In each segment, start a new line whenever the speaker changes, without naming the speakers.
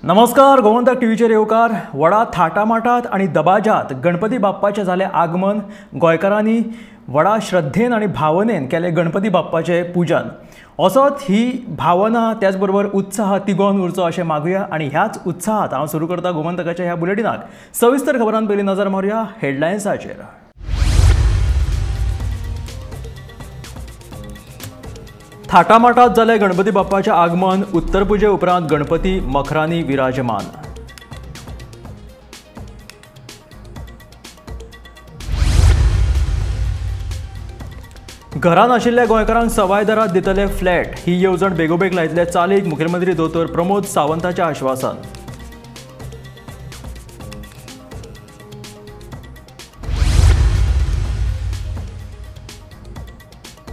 नमस्कार, गोमंतक टीव्हीचेर येवकार. व्हडा थाटामाटात आनी दबाज्यात गणपती बाप्पाचें जालें आगमन. गोंयकारांनी व्हडा श्रद्धेन आनी भावनेन केलें गणपती बाप्पाचें पुजन. असोच ही भावना त्याच बरोबर उत्साह तिगोवन उरचो अशें मागुया आनी ह्याच उत्साहात हांव सुरू करता गोमंतकाच्या ह्या बुलेटिनाक. सविस्तर खबरान पयलीं नजर मारुया हेडलायन्साचेर. थाटामाटात जालें गणपती बाप्पाचें आगमन. उत्तरपुजे उपरांत गणपती मखरांनी विराजमान. घरां नाशिल्ल्या गोंयकारांक सवाय दरात दितले फ्लॅट ही येवजण बेगोबेग लायतले चालीक मुखेलमंत्री दोतोर प्रमोद सावंताचें आश्वासन.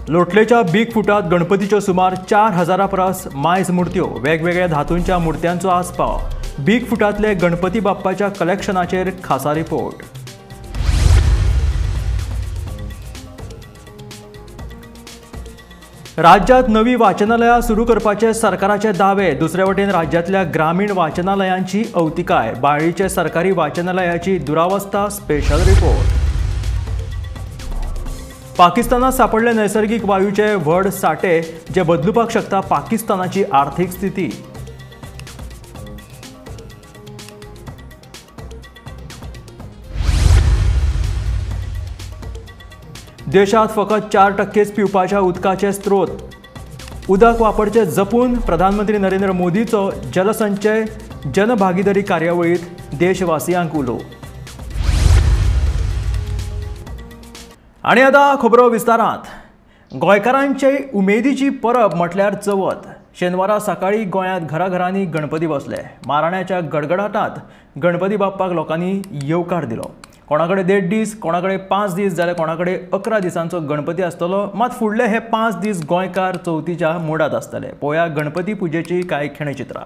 लोटलेच्या बीग फुटात गणपतीच्यो सुमार 4000 परस मायज मूर्त्यो, वेगवेगळ्या धातूंच्या मूर्त्यांचो आस्पाव. बीग फुटांतले गणपती बाप्पाच्या कलेक्शनाचेर खासा रिपोर्ट. राज्यात नवी वाचनालयां सुरू करपाचे सरकाराचे दावे. दुसरे वटेन राज्यांतल्या ग्रामीण वाचनालयांची अवतिकाय. बाळीचे सरकारी वाचनालयाची दुरावस्था. Special report. पाकिस्तानात सापडले नैसर्गिक वायूचे व्हड साठे जे बदलुपाक शकता पाकिस्तानाची आर्थिक स्थिती. देशात फकत 4% पिवपाच्या उदकाचे स्रोत. उदक वापरचे जपून प्रधानमंत्री नरेंद्र मोदीचो जलसंचय जनभागीदारी कार्यावळीत देशवासियांक उलो. आनी आतां खबरो विस्तारांत. गोंयकारांचे उमेदीची परब म्हटल्यार चवथ. शेनवारा सकाळीं गोंयांत घराघरांनी गणपती बसले. माराण्याच्या गडगडाटांत गणपती बाप्पाक लोकांनी येवकार दिलो. कोणाकडे 1.5 दीस, कोणाकडे 5 दीस, जाल्यार कोणाकडे 11 दिसांचो गणपती आसतलो. मात फुडले हे 5 दीस गोंयकार चवथीच्या मोडात आसतले. पळोवया गणपती पुजेची कांय खिणचित्रां.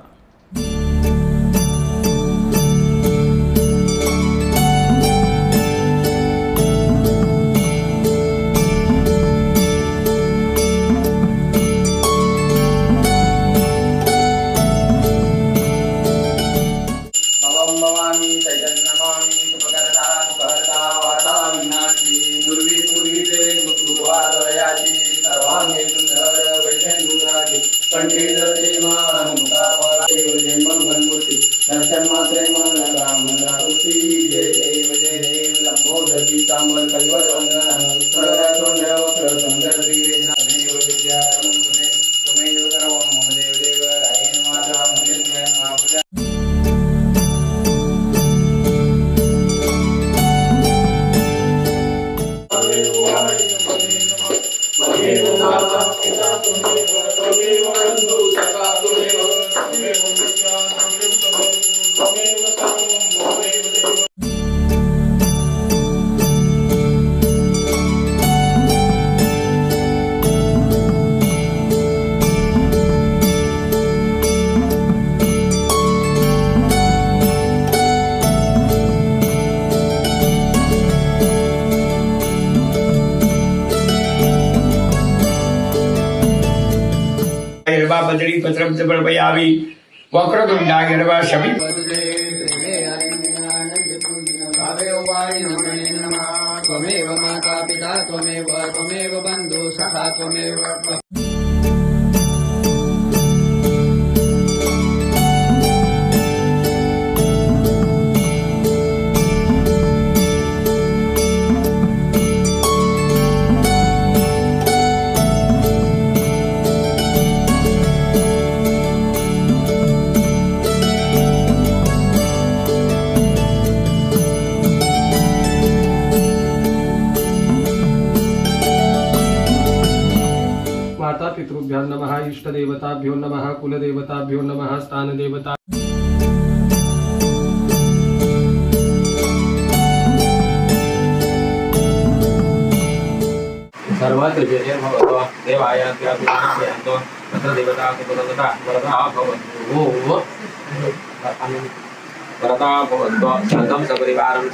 त्वमेव माता पिता त्वमेव त्वमेव बन्धु सखा त्वमेव.
पितृभ्यो नमः, इष्टदेवताभ्यो नमः, कुलदेवताभ्यो नमः, स्थानदेवता.
सर्वत्र देवाय तत्र देवता वरदा भवन्तु वरदा भवन्तु संघं सपरिवारं.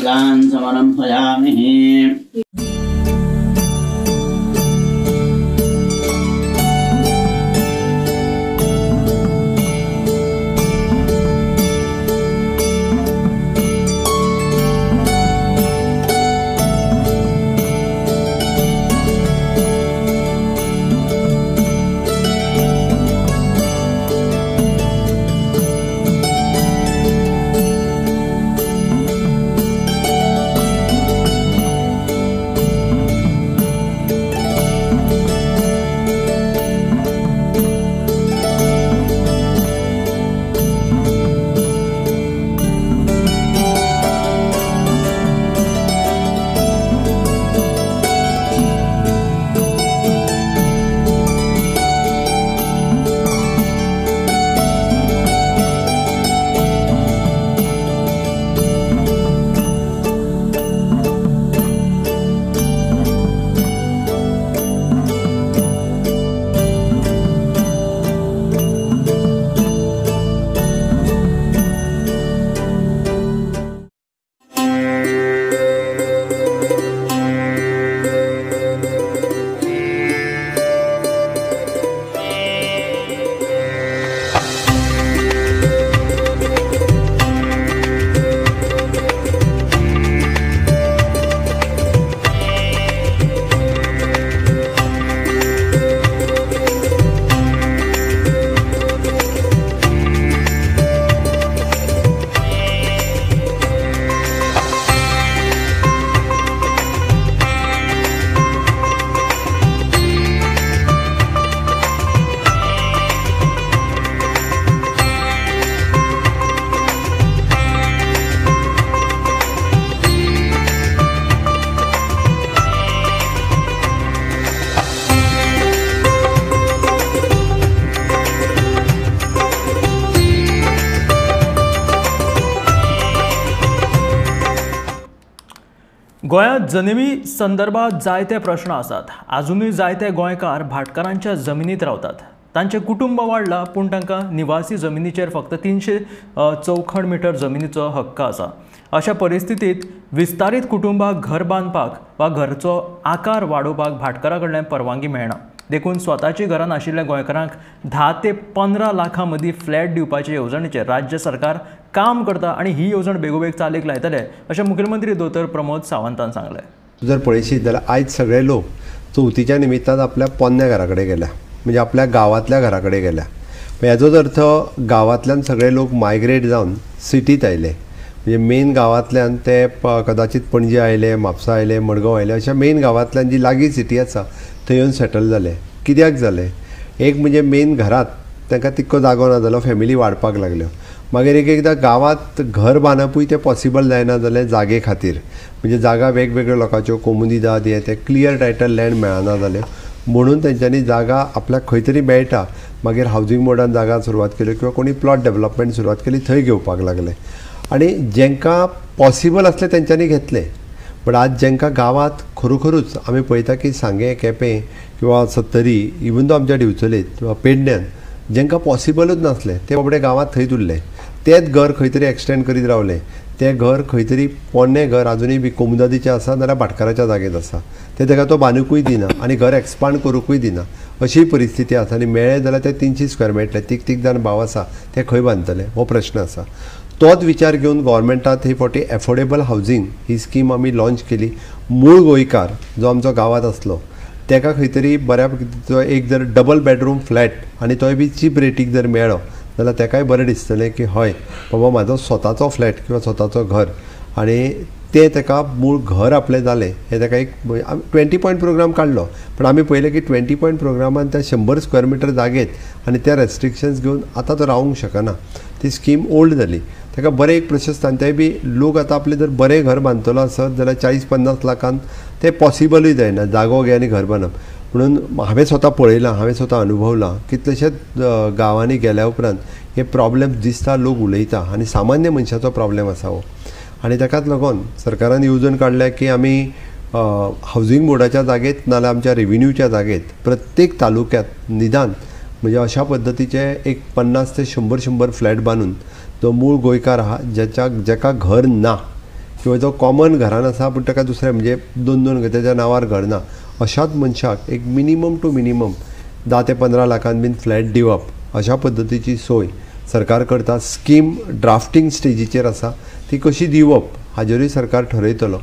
वेदान् समर्पयामि।
गोंयांत जमिनी संदर्भात जायते प्रश्न आसात। आजुनूय जायते गोंयकार भाटकारांच्या जमिनीत रावतात। तांचें कुटुंब वाडलां पूण तांकां निवासी जमिनीचेर फक्त 300 चौखण मिटर जमिनीचो हक्क आसा। अशा परिस्थितीत विस्तारीत कुटुंबाक घर बांदपाक वा घरचो आकार वाडोवपाक भाटकारा कडल्यान परवानगी मेळना। देखून स्वताची घरां नाशिल्ल्या गोंयकारांक 10 ते 15 लाखां मदीं फ्लॅट दिवपाचे येवजणेचेर राज्य सरकार काम करता आनी ही येवजण बेगोबेग चालीक लायतले अशें मुख्यमंत्री दोतोर प्रमोद सावंतान सांगलें।
जर पळयशीत जाल्यार आयज सगळे लोक चवथीच्या निमित्तान आपल्या पोन्न्या घरा कडेन गेल्या, म्हणजे आपल्या गांवांतल्या घरा कडेन गेल्या। हेजोच अर्थ गांवांतल्यान सगळे लोक मायग्रेट जावन सिटींत आयले, म्हणजे मेन गांवांतल्यान ते कदाचित पणजे आयले, म्हापसा आयले, मडगांव आयले, अशा मेन गांवांतल्यान जी लागीं सिटी आसा थंय येवन सेटल जाले। कित्याक जाले? एक म्हणजे मेन घरांत तांकां तितको जागो ना जालो, फॅमिली वाडपाक लागल्यो। मागीर एक एकदां गांवांत घर बांदपूय तें पॉसिबल जायना जालें जागे खातीर, म्हणजे जागा वेगवेगळ्या लोकांच्यो कोमुनिदाद हें तें क्लियर टायटल लँड मेळना जाल्यो, म्हणून तेंच्यांनी जागा आपल्याक खंय तरी मेळटा, मागीर हावजींग बोर्डान जागा सुरवात केल्यो किंवा कोणी प्लॉट डेवलपमेंट सुरवात केली थंय घेवपाक लागले आनी जेंकां पॉसिबल आसलें तेंच्यांनी घेतलें। बट आज जेंकां गांवांत खरोखरूच आमी पळयता की सांगें, केपें किंवा सत्तरी, इवन दो आमच्या दिवचलेत किंवा पेडण्यान जेंकां पॉसिबलूच नासलें ते बाबडे गांवांत थंयच उरले, तेंच घर खंय तरी एक्सटेंड करीत रावले, तें घर खंय तरी पोन्नें घर आजुनूय बी कोमुनिदादीचें आसा नाल्यार भाटकाराच्या जागेंत आसा, तें ताका तो बांदूकूय दिना आनी घर एक्सपांड करूंकूय दिना, अशी परिस्थिती आसा। आनी मेळ्ळें जाल्यार ते 300 स्क्वेअर मेळटले, तीग तीग जाण भाव आसा ते खंय बांदतले हो प्रश्न आसा। तोच विचार घेवन गोवोरमेंटान ही फावटी एफोर्डेबल हावजींग ही स्कीम आमी लॉंच केली। मूळ गोंयकार जो आमचो गांवांत आसलो तेका खंय तरी बऱ्या एक जर डबल बेडरूम फ्लॅट आनी तोय बी चीप रेटीक जर मेळ्ळो जाल्यार तेकाय बरें दिसतलें की हय बाबा म्हाजो स्वताचो फ्लॅट किंवा स्वताचो घर, आनी तें तेका मूळ घर आपलें जालें हें तेका एक 20 पॉयंट प्रोग्राम काडलो। पण आमी पळयलें की 20 पॉयंट प्रोग्रामान त्या 100 स्क्वेअर मिटर जागेत आनी त्या रेस्ट्रिक्शन्स घेवन आतां तो रावूंक शकना, ती स्कीम ओल्ड जाली। ताका बरें एक प्रशस्त आनी तें बी लोक आतां आपलें जर बरें घर बांदतलो आसत जाल्यार 40-50 लाखान तें पॉसिबलूय जायना, जागो घे आनी घर बांदप। म्हणून हांवें स्वता पळयलां, हांवें स्वता अनुभवलां, कितलेशेच गांवांनी गेल्या उपरांत हे प्रॉब्लेम दिसता, लोक उलयता आनी सामान्य मनशाचो प्रॉब्लेम आसा हो। आनी ताकाच लागून सरकारान येवजण काडल्या की आमी हावजींग बोर्डाच्या जागेत नाल्यार आमच्या रेविन्यूच्या जागेत प्रत्येक तालुक्यात निदान म्हणजे अशा पद्दतीचे एक 50 ते 100 फ्लॅट बांदून जो मूळ गोंयकार आहा ज्याच्या जेका घर ना किंवा जो कॉमन घरान आसा पूण ताका दुसरें म्हणजे दोन दोन तेज्या नांवार घर ना अशाच मनशाक एक मिनिमम टू मिनिमम 10 ते 15 लाखान बीन फ्लॅट दिवप अशा पद्दतीची सोय सरकार करता. स्कीम ड्राफ्टींग स्टेजीचेर आसा, ती कशी दिवप हाजेरूय सरकार ठरयतलो,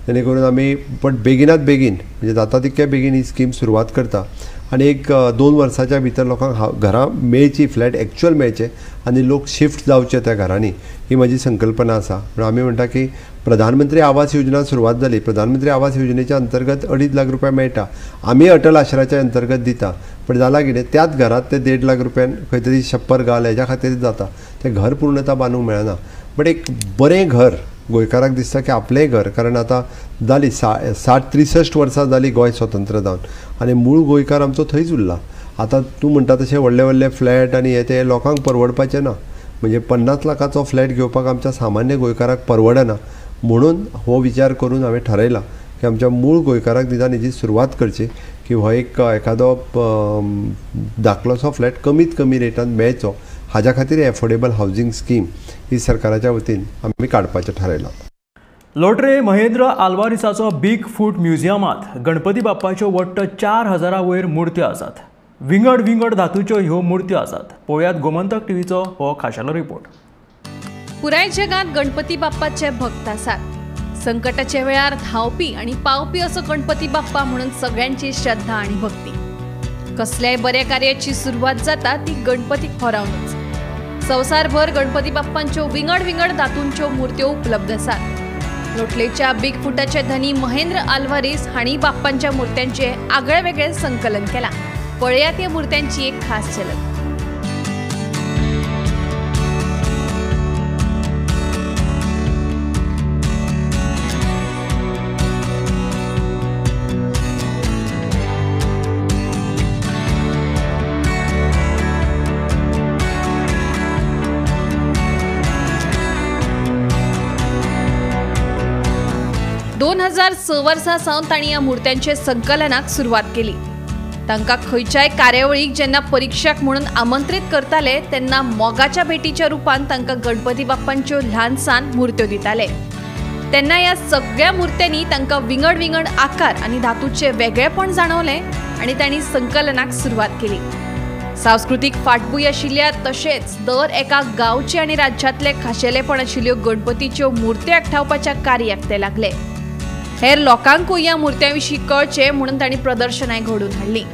जेणे करून आमी पण बेगिनात बेगीन म्हणजे जाता तितक्या बेगीन ही स्कीम सुरवात करता आनी एक 2 वर्साच्या भितर लोकांक घरां मेळची, फ्लॅट एक्चुअल मेळचे आनी लोक शिफ्ट जावचे त्या घरांनी, ही म्हजी संकल्पना आसा. म्हणून आमी म्हणटा की प्रधानमंत्री आवास योजना सुरवात जाली, प्रधानमंत्री आवास योजनेच्या अंतर्गत 2.5 लाख रुपया मेळटा, आमी अटल आश्राच्या अंतर्गत दिता, पण जालां कितें त्याच घरांत ते 1.5 लाख रुपयान खंय तरी छप्पर घाल हेज्या खातीर जाता, तें घर पूर्णता बांदूंक मेळना. बट एक बरें घर गोंयकाराक दिसता की आपलेंय घर, कारण आतां जाली 60-63 वर्सां जाली गोंय स्वतंत्र जावन आनी मूळ गोंयकार आमचो थंयच उरला. आतां तूं म्हणटा तशें व्हडले व्हडले फ्लॅट आनी हे ते लोकांक परवडपाचें ना, म्हणजे 50 लाखाचो फ्लॅट घेवपाक आमच्या सामान्य गोंयकाराक परवडना. म्हणून हो विचार करून हांवें ठरयलां की आमच्या मूळ गोंयकाराक निदान हेजी सुरवात करची की हो एक एखादो धाकलोसो फ्लॅट कमीत कमी रेटान मेळचो, हाज्या खातीर एफोर्डेबल हावजींग स्कीम ही सरकाराच्या वतीन आमी काडपाचें थारायलां.
लोटरे महेंद्र आल्वारिसाचो बिग फूट म्युझियमांत गणपती बाप्पाच्यो वट्ट 4000 वयर मुर्त्यो आसात. विंगड विंगड धातूच्यो ह्यो मुर्त्यो आसात. पळोवयात गोमंतक टीव्हीचो हो खाशेलो रिपोर्ट.
पुराय जगांत गणपती बाप्पाचे भक्त आसात. संकटाच्या वेळार धांवपी आनी पावपी असो गणपती बाप्पा म्हणून सगळ्यांची श्रद्धा आनी भक्ती. कसल्याय बऱ्या कार्याची सुरवात जाता ती गणपतीक होरावनच. संवसारभर गणपती बाप्पांच्यो विंगड विंगड धातूंच्यो मुर्त्यो उपलब्ध आसात. लोटलेच्या बिग फुटाचे धनी महेंद्र आल्वारीस हांणी बाप्पांच्या मुर्त्यांचे आगळे वेगळे संकलन केलां. पळयात ह्या मुर्त्यांची एक खास झलक. दोन 2006 वर्सां सावन तांणी ह्या मुर्त्यांचे संकलनाक सुरवात केली. तांकां खंयच्याय कार्यावळीक जेन्ना परिक्षक म्हणून आमंत्रीत करताले तेन्ना मोगाच्या भेटीच्या रुपान तांकां गणपती बाप्पांच्यो ल्हान सान मुर्त्यो दिताले. तेन्ना ह्या सगळ्या मुर्त्यांनी तांकां विंगड विंगड आकार आनी धातूचें वेगळेपण जाणवलें आनी तांणी संकलनाक सुरवात केली. सांस्कृतीक फाटभूंय आशिल्ल्या तशेंच दर एका गांवचे आनी राज्यांतले खाशेलेपण आशिल्ल्यो गणपतीच्यो मुर्त्यो एकठावपाच्या कार्याक ते लागले. हेर लोकांकूय ह्या मुर्त्यां विशीं कळचें म्हणून तांणी प्रदर्शनां घडोवन हाडलीं.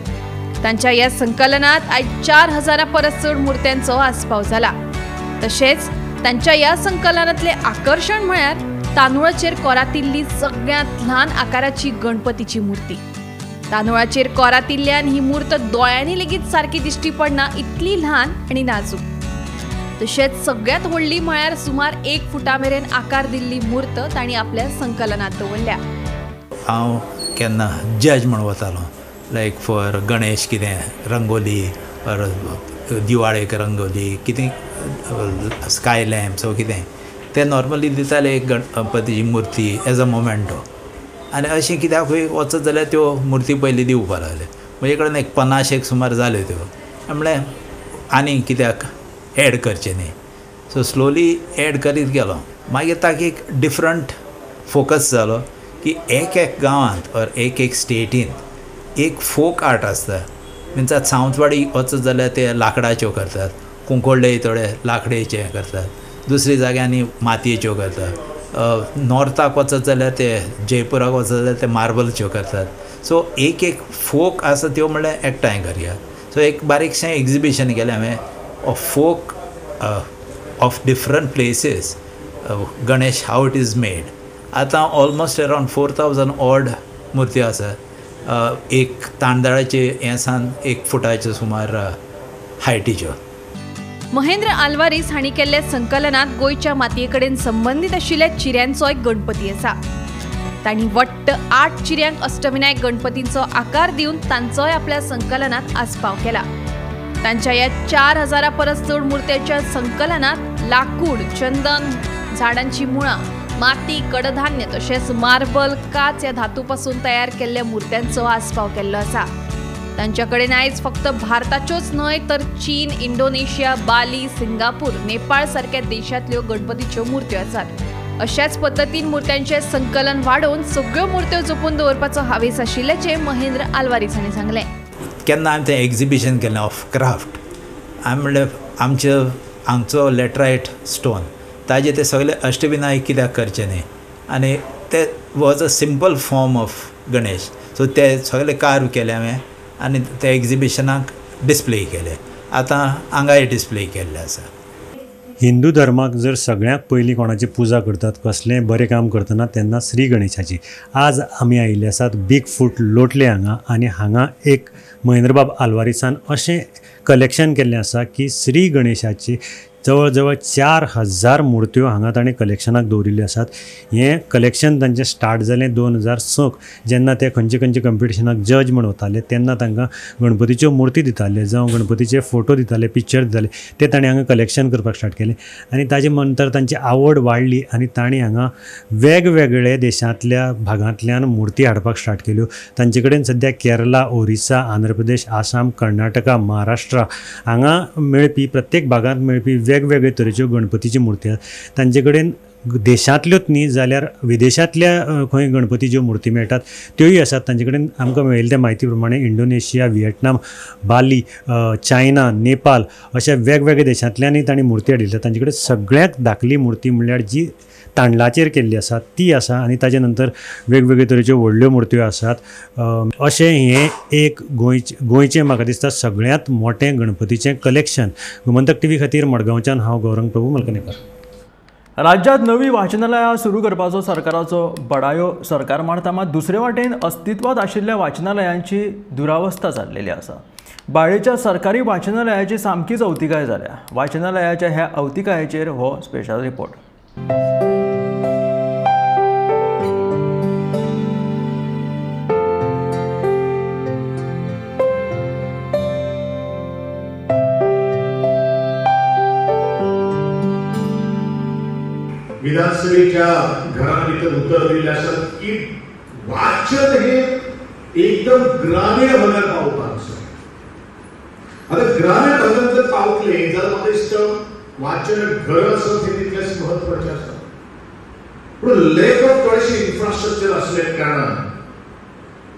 तांच्या ह्या संकलनांत आयज 4000 परस चड मुर्त्यांचो आस्पाव जाला. तशेंच तांच्या ह्या संकलनांतलें आकर्शण म्हळ्यार तांदूळाचेर कोरातिल्ली सगळ्यांत ल्हान आकाराची गणपतीची मूर्ती. तांदूळाचेर कोरातिल्ल्यान ही मूर्त दोळ्यांनी लेगीत सारकी दिश्टी पडना इतली ल्हान आनी नाजूक. तशेंच सगळ्यांत व्हडली म्हळ्यार सुमार 1 फुटा मेरेन आकार दिल्ली मूर्त तांणी आपल्या संकलनांत दवरल्या.
हांव केन्ना जज म्हूण वतालो, लायक फॉर गणेश कितें रंगोली ऑर दिवाळेक रंगोली कितें स्काय लॅम्प्स वो कितें ते नॉर्मली दिताले एक गणपतीची मुर्ती एज अ मोमेंटो. आनी अशें कित्याकूय वचत जाल्यार त्यो मुर्ती पयलीं दिवपाक लागले. म्हजे कडेन एक 50 सुमार जाल्यो त्यो, म्हणलें आनी कित्याक एड करचें न्ही. सो स्लोली एड करीत गेलो. मागीर ताका एक डिफरंट फोकस जालो की एक एक गांवांत ऑर एक एक स्टेटींत एक फोक आर्ट आसता. मिन्स आतां सावंतवाडी वचत जाल्यार ते लांकडाच्यो करतात, कुंकळ्ळे थोडे लांकडेचे करतात, दुसरी जाग्यांनी मातयेच्यो करतात, नॉर्थाक वचत जाल्यार ते जयपुराक वचत जाल्यार ते मार्बलच्यो करतात. सो एक एक फोक आसा त्यो म्हणल्यार एकठांय करया. सो एक बारीकशें एग्जिबिशन केलें हांवें of folk of different places Ganesh how it is made. आतां ऑलमोस्ट अरावंड 4000 ऑड मुर्त्यो आसात. एक तांदळाचे हें सान 1 फुटाचे सुमार हायटीच्यो.
महेंद्र आल्वारीस हांणी केल्ल्या संकलनांत गोंयच्या मातये कडेन संबंदीत आशिल्ल्या चिऱ्यांचो एक गणपती आसा. तांणी वट्ट 8 चिऱ्यांक अष्टविनायक गणपतींचो आकार दिवन तांचोय आपल्या संकलनांत आस्पाव केला. तांच्या ह्या 4000 परस चड मुर्त्यांच्या संकलनांत लाकूड, चंदन, झाडांची मुळां, माती, कडधान्य तशेंच मार्बल, काच ह्या धातूपासून तयार केल्ल्या मुर्त्यांचो आस्पाव केल्लो आसा. तांच्या कडेन आयज फक्त भारताच्योच न्हय तर चीन, इंडोनेशिया, बाली, सिंगापूर, नेपाळ सारक्या देशांतल्यो गणपतीच्यो मुर्त्यो आसात. अशाच पद्दतीन मूर्त्यांचे संकलन वाडोवन सगळ्यो मूर्त्यो जपून दवरपाचो हावेस आशिल्ल्याचें महेंद्र आल्वारीस हांणी सांगलें.
केन्ना आमी तें एग्जिबिशन केलें ऑफ क्राफ्ट, आमी म्हणलें आमचे हांगचो लॅटरायट स्टोन ताजे ते सगळे अष्टविनायक कित्याक करचे न्ही, आनी ते was a simple form of Ganesh. So ते सगळे कार्व केले हांवें आनी ते एग्जिबिशनाक डिस्प्ले केले. आतां हांगाय डिस्प्ले केल्ले आसा.
हिंदू धर्माक जर सगळ्यांत पयलीं कोणाची पुजा करतात, कसलेंय बरें काम करतना तेन्ना श्री गणेशाची. आज आमी आयिल्ले आसात बिग फूट लोटले हांगा आनी हांगा एक महेंद्रबाब आल्वारीसान अशें कलेक्शन केल्लें आसा की श्री गणेशाची जवळ जवळ 4000 मूर्त्यो हांगा ताणें कलेक्शनाक दवरिल्ल्यो आसात. हें कलेक्शन तांचें स्टार्ट जालें 2006 जेन्ना ते खंयचे खंयचे कंपिटिशनाक जज म्हूण वताले तेन्ना तांकां गणपतीच्यो मुर्ती दिताले जावं गणपतीचे फोटो दिताले, पिक्चर दिताले, ते ताणें हांगा कलेक्शन करपाक स्टार्ट केलें आनी ताजे नंतर तांची आवड वाडली आनी तांणी हांगा वेगवेगळे देशांतल्या भागांतल्यान मुर्ती हाडपाक स्टार्ट केल्यो. तांचे कडेन सद्या केरला, ओरिसा, आंध्र प्रदेश, आसाम, कर्नाटका, महाराष्ट्र हांगा मेळपी प्रत्येक भागांत मेळपी वेगवेगळे तरेच्यो गणपतीच्यो मुर्ती आसात. तांचे कडेन देशांतल्योच न्ही जाल्यार विदेशांतल्या खंय गणपतीच्यो मुर्ती मेळटात त्योय आसात. तांचे कडेन आमकां मेळिल्ले ते म्हायती प्रमाणे Indonesia, Vietnam, Bali, China, Nepal अशा वेगवेगळ्या देशांतल्यानय तांणी मुर्ती हाडिल्ल्यो. तांचे कडेन सगळ्यांत धाकली मुर्ती म्हणल्यार जी तांदळाचेर केल्ली आसा ती आसा आनी ताजे नंतर वेगवेगळे तरेच्यो व्हडल्यो मुर्त्यो आसात. अशें हें एक गोंयचें म्हाका दिसता सगळ्यांत मोटें गणपतीचें कलेक्शन. गोमंतक टीव्ही खातीर मडगांवच्यान हांव गौरंग प्रभू मलकनेकर.
राज्यांत नवी वाचनालयां सुरू करपाचो सरकाराचो बडायो सरकार मारता, मात दुसरे वाटेन अस्तित्वांत आशिल्ल्या वाचनालयांची दुरावस्था जाल्लेली आसा. बाळेच्या सरकारी वाचनालयाची सामकीच अवतिकाय जाल्या. वाचनालयाच्या ह्या अवतिकायेचेर हो स्पेशल रिपोर्ट.
विधानसभेच्या घराभितर उत्तर दिल्लें आसा की वाचन हे एकदम ग्रामीण भागात पावपाक जाय. आतां ग्रामीण भागात जर पावतले जाल्यार म्हाका दिसता वाचन घर आसप हें तितलेंच म्हत्वाचें आसा. पूण लॅक ऑफ थोडेशें इन्फ्रास्ट्रक्चर आसल्या कारणान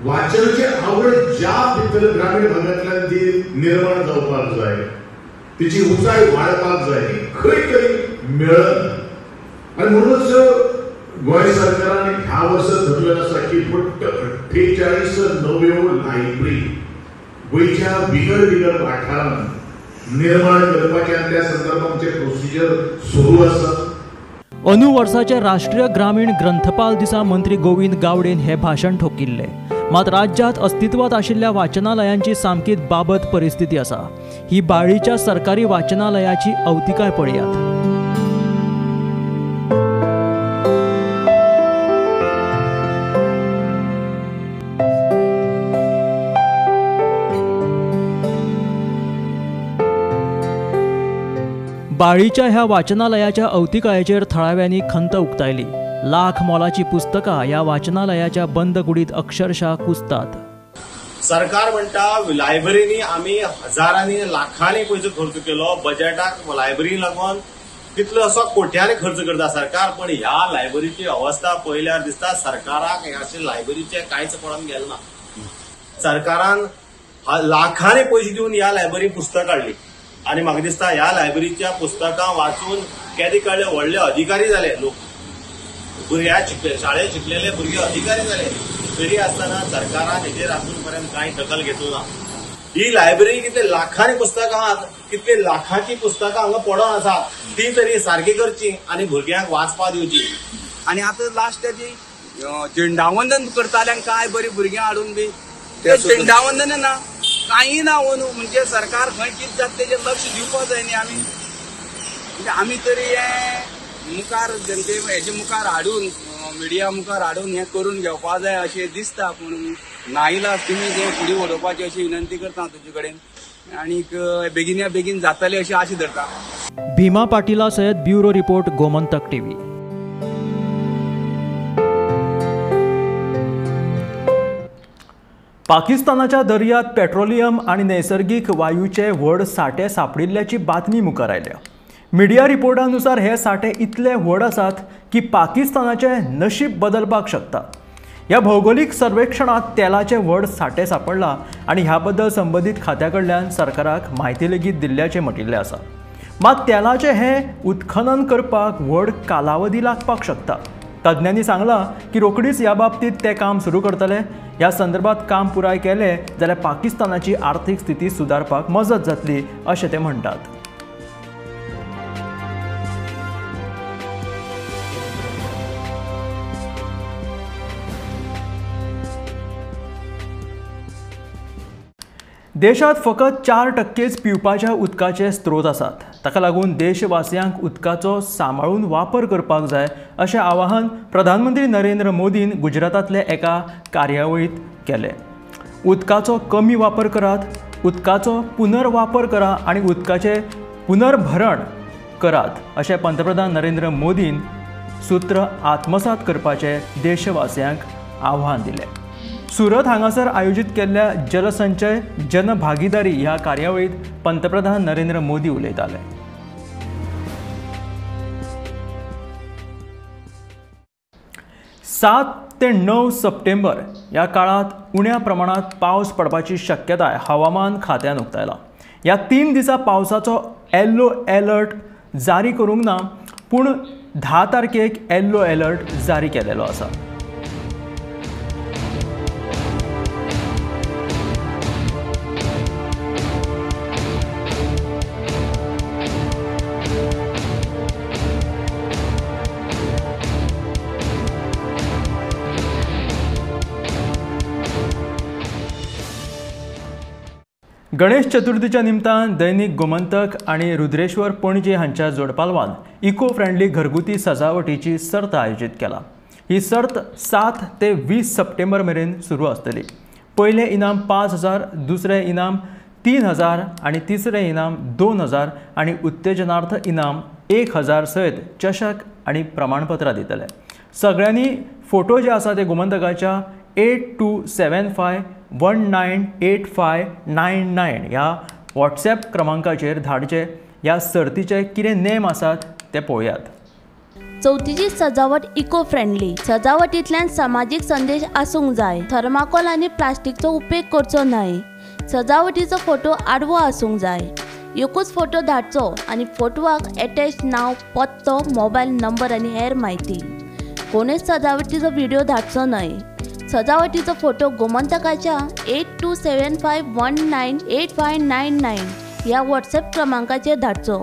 वाचनाची आवड ज्या भितर ग्रामीण भागांतल्यान ती निर्माण जावपाक जाय, तिची उंचाय वाडपाक जाय, ती खंय तरी मेळना. आनी म्हणूनच गोंय सरकारान ह्या वर्सा धरलें आसा की फक्त 48 नव्यो लायब्ररी गोंयच्या विंगड विंगड वाठारांत निर्माण करपाचें आनी त्या संदर्भात आमचें प्रोसिजर सुरू आसा.
अंदू वर्साच्या राष्ट्रीय ग्रामीण ग्रंथपाल दिसा मंत्री गोविंद गावडेन हें भाशण ठोकिल्लें. मात राज्यांत अस्तित्वांत आशिल्ल्या वाचनालयांची सामकीच बाबत परिस्थिती आसा. ही बाळीच्या सरकारी वाचनालयाची अवतिकाय पळयात. बाळीच्या ह्या वाचनालयाच्या अवतिकायेचेर थळाव्यांनी खंत उक्तायली. लाख मोलाची पुस्तकां ह्या वाचनालयाच्या बंद कुडीत अक्षरशः कुसतात.
सरकार म्हणटा लायब्ररींनी आमी हजारांनी लाखांनी पयसो खर्च केलो, बजेटाक लायब्ररी लागून तितलो असो कोट्यांनी खर्च करता सरकार, पण ह्या लायब्ररीची अवस्था पळयल्यार दिसता सरकाराक अशें लायब्ररीचें कांयच पडोन गेलें ना. सरकारान लाखांनी पयशे दिवन ह्या लायब्ररी पुस्तक हाडली आनी म्हाका दिसता ह्या लायब्ररीच्या पुस्तकां वाचून केदे कळ्ळे व्हडले अधिकारी जाले लोक, भुरग्या शिकले, शाळेत शिकलेले भुरगे अधिकारी जाले, तरी आसतना सरकारान हेजेर आजून पर्यंत कांय दखल घेतलो ना. ही लायब्ररी कितले लाखांनी पुस्तकां आहात, कितले लाखांची पुस्तकां हांगा पडोन आसा, ती तरी सारकी करची आनी भुरग्यांक वाचपाक दिवची.
आनी आतां लास्ट त्याची झेंडावंदन करताले काय बरी भुरग्यां हाडून बी ते झेंडावंदन ना कांय ना अंदू, म्हणजे सरकार खंय कितें जाता तेजेर लक्ष दिवपाक जाय न्ही. आमी म्हणजे आमी तरी हें मुखार जनते हेजे मुखार हाडून मिडिया मुखार हाडून हें करून घेवपाक जाय अशें दिसता, पूण नाईलाज तुमी तें फुडें उडोवपाची अशी विनंती करता तुजे कडेन आनीक बेगीन बेगीन जातलें अशी आशा धरता.
भीमा पाटिला सयत ब्युरो रिपोर्ट, गोमंतक टीव्ही. पाकिस्तानाच्या दर्यात पेट्रोलियम आनी नैसर्गिक वायूचे व्हड साठे सांपडिल्ल्याची बातमी मुखार आयल्या. मिडिया रिपोर्टानुसार हे साठे इतले व्हड आसात की पाकिस्तानाचें नशीब बदलपाक शकता. ह्या भौगोलिक सर्वेक्षणांत तेलाचे व्हड साठे सांपडला आनी ह्या बद्दल संबंदीत खात्या कडल्यान सरकाराक म्हायती लेगीत दिल्ल्याचें म्हटिल्लें आसा. मात तेलाचें हें उत्खनन करपाक व्हड कालावधी लागपाक शकता. तज्ञांनी सांगलां की रोखडीच ह्या बाबतींत तें काम सुरू करतले. ह्या संदर्भात काम पुराय केलें जाल्यार पाकिस्तानाची आर्थीक स्थिती सुदारपाक मजत जातली अशें ते म्हणटात. देशांत फकत 4% पिवपाच्या उदकाचे स्त्रोत आसात. ताका लागून देशवासियांक उदकाचो सांबाळून वापर करपाक जाय अशें आवाहन प्रधानमंत्री नरेंद्र मोदीन गुजरातांतल्या एका कार्यावळींत केलें. उदकाचो कमी वापर करात, उदकाचो पुनर्वापर करा आनी उदकाचें पुनर्भरण करात अशें पंतप्रधान नरेंद्र मोदीन सूत्र आत्मसात करपाचें देशवासियांक आव्हान दिलें. सुरत हांगासर आयोजीत केल्ल्या जलसंचय जनभागीदारी ह्या कार्यावळींत पंतप्रधान नरेंद्र मोदी उलयताले. सात ते 9 सप्टेंबर ह्या काळांत उण्या प्रमाणांत पावस पडपाची शक्यताय हवामान खात्यान उक्तायला. ह्या 3 दिसा पावसाचो येल्लो अलर्ट जारी करूंक ना, पूण 10 तारखेक येल्लो अलर्ट जारी केलेलो आसा. गणेश चतुर्थीच्या निमतान दैनिक गोमंतक आनी रुद्रेश्वर पणजे हांच्या जोडपालवान इको फ्रेंडली घरगुती सजावटीची सर्त आयोजीत केला. ही सर्त 7 ते 20 सप्टेंबर मेरेन सुरू आसतली. पयलें इनाम 5,000, दुसरें इनाम 3,000 आनी तिसरें इनाम 2,000 आनी उत्तेजनार्थ इनाम 1,000 सयत चषक आनी प्रमाणपत्रां दितले. सगळ्यांनी फोटो जे आसा ते गोमंतकाच्या 8275 198599 ह्या व्हॉट्सॲप क्रमांकाचेर धाडचे. ह्या सर्तीचे कितें नेम आसात ते पळोवयात.
चवथीची सजावट इको फ्रेंडली. सजावटींतल्यान समाजीक संदेश आसूंक जाय. थर्माकोल आनी प्लास्टिकचो उपेग करचो न्हय. सजावटीचो फोटो आडवो आसूंक जाय. एकूच फोटो धाडचो आनी फोटवाक एटॅच नांव, पत्तो, मोबायल नंबर आनी हेर म्हायती. कोणूच सजावटीचो व्हिडिओ धाडचो न्हय. सजावटीचो फोटो गोमंतकाच्या 8275 198599 ह्या व्हॉट्सॲप क्रमांकाचेर धाडचो.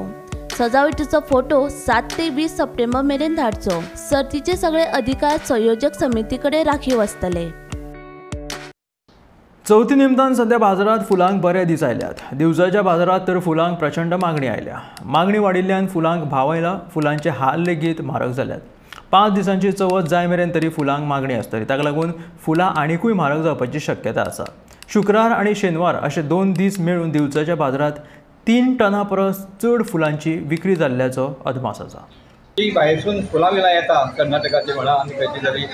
सजावटीचो फोटो 7 ते 20 सप्टेंबर मेरेन धाडचो. सर्तीचे सगळे अधिकार संयोजक समिती कडेन राखीव आसतले.
चवथी निमतान सध्या बाजारांत फुलांक बरे दीस आयल्यात. दिवजाच्या बाजारांत तर फुलांक प्रचंड मागणी आयल्या. मागणी वाडिल्ल्यान फुलांक भाव आयला. फुलांचे हाल लेगीत म्हारग जाल्यात. 5 दिसांची चवथ जाय मेरेन तरी फुलांक मागणी आसतली. ताका लागून फुलां आनिकूय म्हारग जावपाची शक्यता आसा. शुक्रार आनी शेनवार अशे 2 दीस मेळून दिवजाच्या बाजारांत 3 टना परस चड फुलांची विक्री जाल्ल्याचो अदमास आसा.
ती भायरसून फुलां विलां येता कर्नाटकाची म्हणा आनी खंयची जरी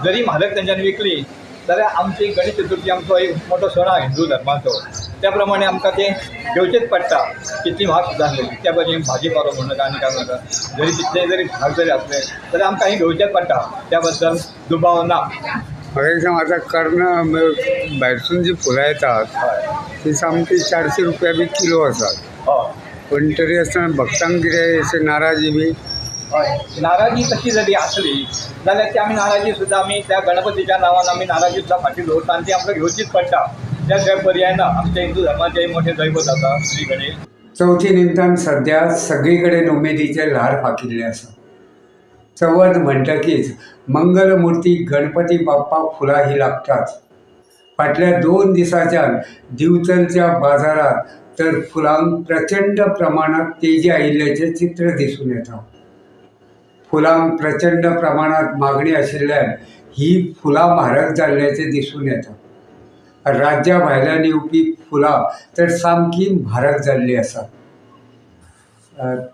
जरी म्हारग तेंच्यांनी विकली जाल्यार आमची गणेश चतुर्थी आमचो एक मोठो सण आहा हिंदू धर्माचो, त्या प्रमाणे आमकां तें घेवचेंच पडटा. कितली म्हारग सुद्दां आसली त्या भाजी भाजी पारो म्हणून नाका आनी काय नाका, जरी तितले जरी म्हारग जरी आसले जाल्यार आमकां हें घेवचेंच पडटा, त्या बद्दल दुबाव ना.
म्हाका एक सांग, आतां कर्ण भायरसून जी फुलां येतात ती सामकी 400 रुपया बी किलो आसात. पूण तरी आसतना भक्तांक कितें अशें नाराजी बी?
हय, नाराजी तशी जरी आसली जाल्यार ती आमी नाराजी सुद्दां आमी त्या गणपतीच्या नांवान आमी नाराजी सुद्दां फाटीं दवरता आनी ती आमकां घेवचीच पडटा. त्या शिवाय पर्याय ना. आमच्या हिंदू धर्माचें मोठें दैवत आसा श्री गणेश.
चवथी निमतान सद्या सगळी कडेन उमेदीचें ल्हार फाकिल्लें आसा. चवथ म्हणटकीच मंगलमुर्ती गणपती बाप्पाक फुलां ही लागताच. फाटल्या 2 दिसांच्यान दिवचलच्या बाजारांत तर फुलांक प्रचंड प्रमाणांत तेजी आयिल्ल्याचें चित्र दिसून येता. फुलांक प्रचंड प्रमाणांत मागणी आशिल्ल्यान ही फुलां म्हारग जाल्ल्याचें दिसून येता. राज्या भायल्यान येवपी फुलां तर सामकी म्हारग जाल्लीं आसात.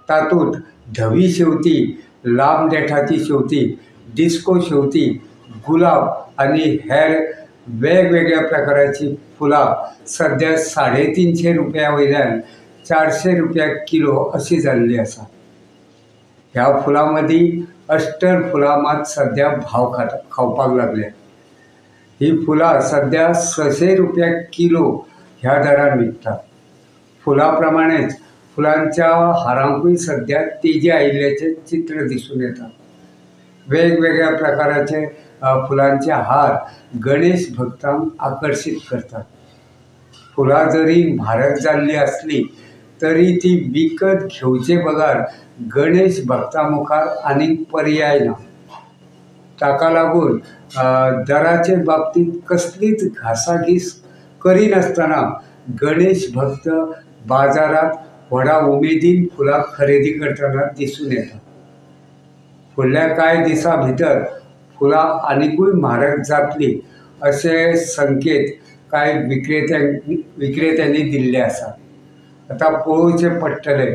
तातूंत धवी शेवती, लांब देठाची शेवती, डिस्को शेवती, गुलाब आनी हेर वेगवेगळ्या प्रकाराची फुलां सद्या 350 रुपया वयल्यान 400 रुपया किलो अशी जाल्ली आसा. ह्या फुलां मदीं अष्टर फुलां मात सद्या भाव खावपाक लागल्या. ही फुलां सद्या 600 रुपया किलो ह्या दरान विकतात. फुलां प्रमाणेच फुलांच्या हारांकूय सद्या तेजी आयिल्ल्याचें चित्र दिसून येता. वेगवेगळ्या प्रकाराचे फुलांचे हार गणेश भक्तांक आकर्शीत करतात. फुलां जरी म्हारग जाल्ली आसली तरी ती विकत घेवचे बगर गणेश भक्तां मुखार आनीक पर्याय ना. ताका लागून दराचे बाबतींत कसलीच घासाघीस करिनासतना गणेश भक्त बाजारांत व्हडा उमेदीन फुलां खरेदी करतना दिसून येता. फुडल्या कांय दिसां भितर फुलां आनिकूय म्हारग जातली अशे संकेत कांय विक्रेत्यांनी दिल्ले आसात. आतां पळोवचें पडटलें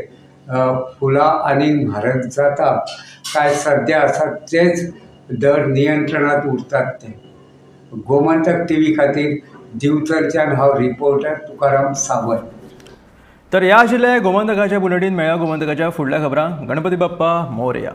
फुलां आनीक म्हारग जाता काय सद्या आसा तेच दर नियंत्रणांत उरतात ते. गोमंतक टीव्ही खातीर दिवचलच्यान हांव रिपोर्टर तुकाराम सावंत.
तर ह्या आशिल्लें गोमंतकाच्या बुलेटीन. मेळ्या गोमंतकाच्या फुडल्या खबरांक. गणपती बाप्पा मोरया.